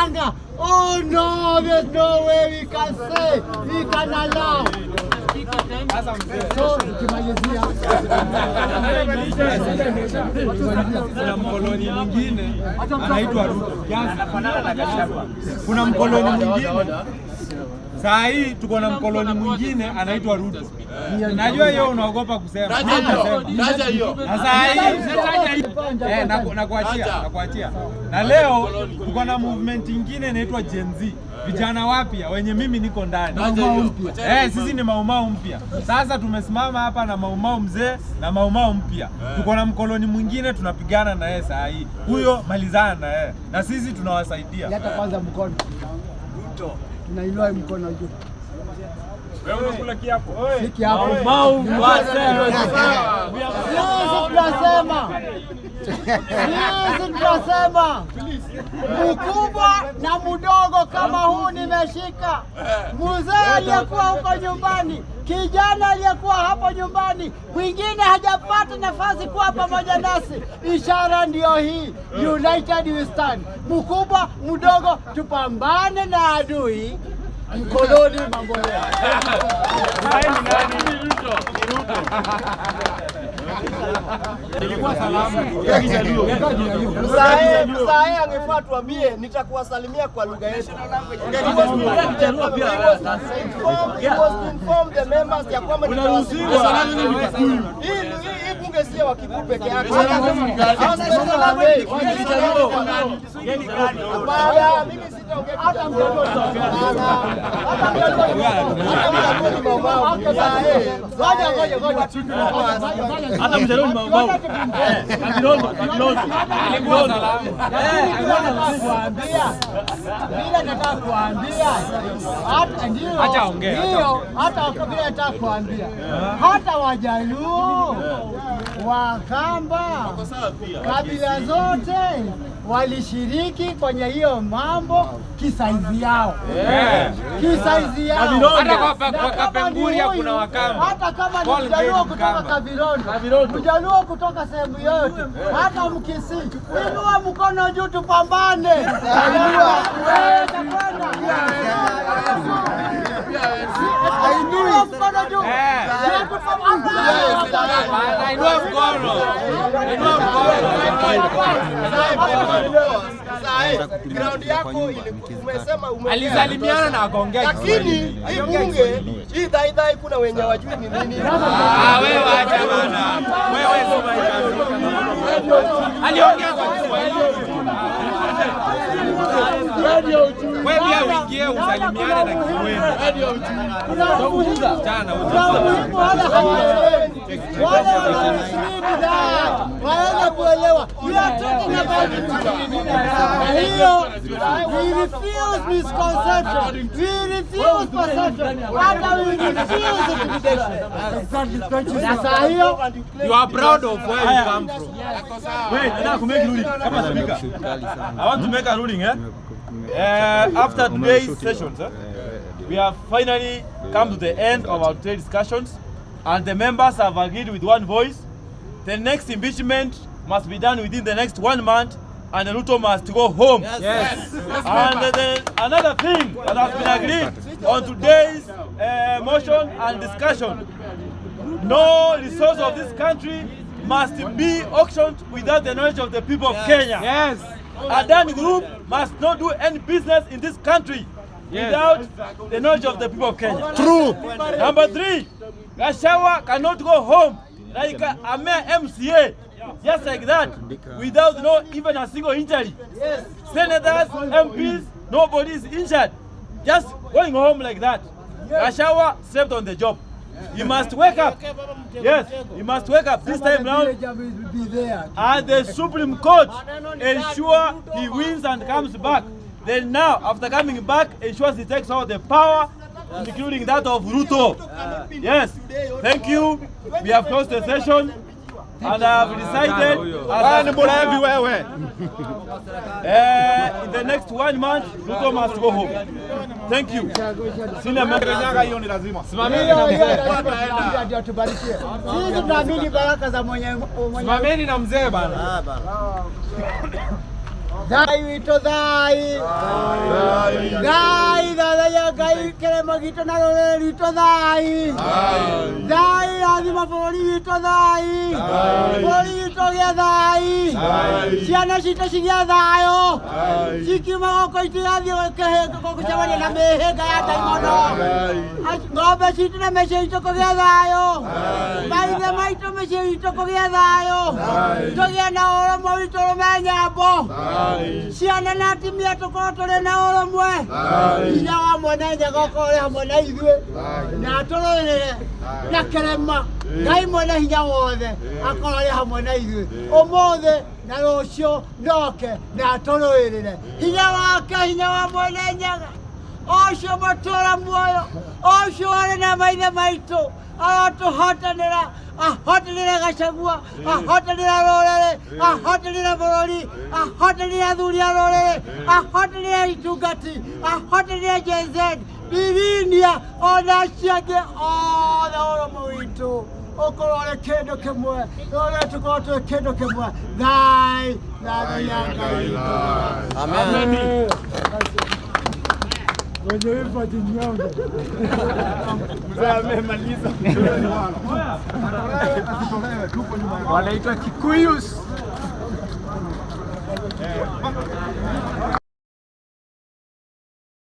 panga. Oh no, there's no way we can say, we can allow. So, nikimalizia Kuna mkoloni mwingine anaitwa Ruto. Kuna mkoloni mwingine saa hii, tuko na mkoloni mwingine anaitwa Ruto. Najua hiyo unaogopa kusema. Nitasema. Taja hiyo. Na saa hii nakuachia, nakuachia. Na leo tuko na movement ingine inaitwa Gen Z. Vijana wapya wenye mimi niko ndani. Taja hiyo. Sisi ni maumau mpya. Sasa tumesimama hapa na maumau mzee na maumau mpya. Tuko na mkoloni mwingine tunapigana na yeye saa hii. Huyo malizana na yeye. Na sisi tunawasaidia. Leta kwanza mkono. Tunainua mkono juu. Wewe unakula kiapo. Si kiapo. Sisi tunasema mkubwa na mdogo kama huu nimeshika, mzee aliyekuwa huko nyumbani, kijana aliyekuwa hapo nyumbani, mwingine hajapata nafasi kuwa pamoja nasi. Ishara ndiyo hii, united we stand. Mkubwa mdogo, tupambane na adui mkoloni mambo leo. Ilikuwa salamu. Sahi angefaa tuambie nitakuwasalimia kwa lugha yetu. He was to inform the members ya kwamba nitawasalimia. Hii bunge sio wa Kikuyu peke yake. Hapana, mimi sitaongea. Hata Mjaluo. Hata Mjaluo. Hata Mjaluo ni Mau Mau. Ngoja, ngoja, ngoja. Hata Mjaluo ni Mau Mau. Kabirondo, Kabirondo. Ilikuwa salamu. Lakini vile nataka kuambia hata ndio Acha aongee, acha ndio hata vile nataka kuambia hata Wajaluo, Wakamba, kabila zote walishiriki kwenye hiyo mambo kisaizi yao, kisaizi yao. Hata kwa Na kwa kama ni Kapenguria huyu, kuna Wakamba. hata kama ni Paul Mjaluo Gay kutoka Mkamba. Kavirondo, Mjaluo kutoka sehemu yoyote, hata Mkisii, inua mkono juu tupambane. Inua. Wewe utakwenda. Inua mkono juu. Juu tupambane. Bana, inua mkono. Inua mkono. Ground yako umesema umeongea. Alisalimiana na akaongea Lakini Kiswahili. hii bunge hii dhai dhai kuna wenye wajui ni nini. Ah, wewe acha bana. Wewe soma. Aliongea kwa Kiswahili. Wewe pia uingie usalimiane na Kiswahili. Kuna umuhimu Chana kuna umuhimu wala hawaelewi. Wale wana mislead that waweze kuelewa. We are talking about na hiyo, we refuse misconception, we refuse perception, hata we refuse intimidation. Na saa hiyo You are proud of where you come from. Wait, nataka ku make ruling kama speaker. I want to make a ruling, eh? After today's sessions, eh, we have finally come to the end of our today's discussions, and the members have agreed with one voice. The next impeachment must be done within the next one month, and Ruto must go home. Yes. And then another thing that has been agreed on today's motion and discussion: no resource of this country must be auctioned without the knowledge of the people of Kenya. Adani Group must not do any business in this country without the knowledge of the people of Kenya. True. Number three, Gachagua cannot go home like a mere MCA, just like that, without no even a single injury. Senators, MPs, nobody is injured. Just going home like that. Gachagua slept on the job. He must wake up. Yes, he must wake up this time round. Will be there. And the Supreme Court ensure he wins and comes back. Then now, after coming back, ensures he takes all the power, including that of Ruto. Yes, thank you. We have closed the session. And I have decided as a Mlevi wewe. In the next one month, Ruto must go home. Thank you. Senior member. Hiyo ni lazima. Simameni na Hiyo mzee. lazima ndio tubarikie. Sisi tunaamini baraka za mwenye Simameni na mzee bana. Thai wito thai. Thai thathaiya Ngai kĩrĩma gitũ na rũrĩrĩ rwitũ thai. Thai rathima bũrũri witũ thai. Bũrũri witũ ũgĩe thai. Ciana citũ cigĩe thayũ. Cikiuma gũkũ itigathiĩ gũcemania na mĩhĩnga ya ndaimono. Ng'ombe citũ na mĩciĩ itũ kũgĩe thayũ. Maithe maitũ mĩciĩ itũ kũgĩe thayũ. Tũgĩe na ũrũmwe witũ rũme nyambo. Ciana na atumia tũkorwo tũrĩ na ũrũmwe. Hinya wa Mwene Nyaga ũkorwo ũrĩ hamwe na ithuĩ na atũrũĩrĩre na kĩrĩma. Ngai mwene hinya wothe akorwo arĩ hamwe na ithuĩ ũmũthĩ na rũciũ noke na atũrũĩrĩre. Hinya wake, hinya wa Mwene Nyaga ũcio mũtũra muoyo, ũcio warĩ na maithe maitũ, arotũhotanĩra, ahotanĩre Gachagua, ahotanĩre rũrĩrĩ, ahotanĩre bũrũri, ahotanĩre athuri a rũrĩrĩ, ahotanĩre itungati, ahotanĩre Gen Z, Birinia ona acio angĩ othe, ũrũmwe witũ ũkorwo ũrĩ kĩndũ kĩmwe, rũrĩrĩ tũkorwo twĩ kĩndũ kĩmwe. Thai thathaiya Ngai witũ. Amen. Wanaitwa Kikuyus.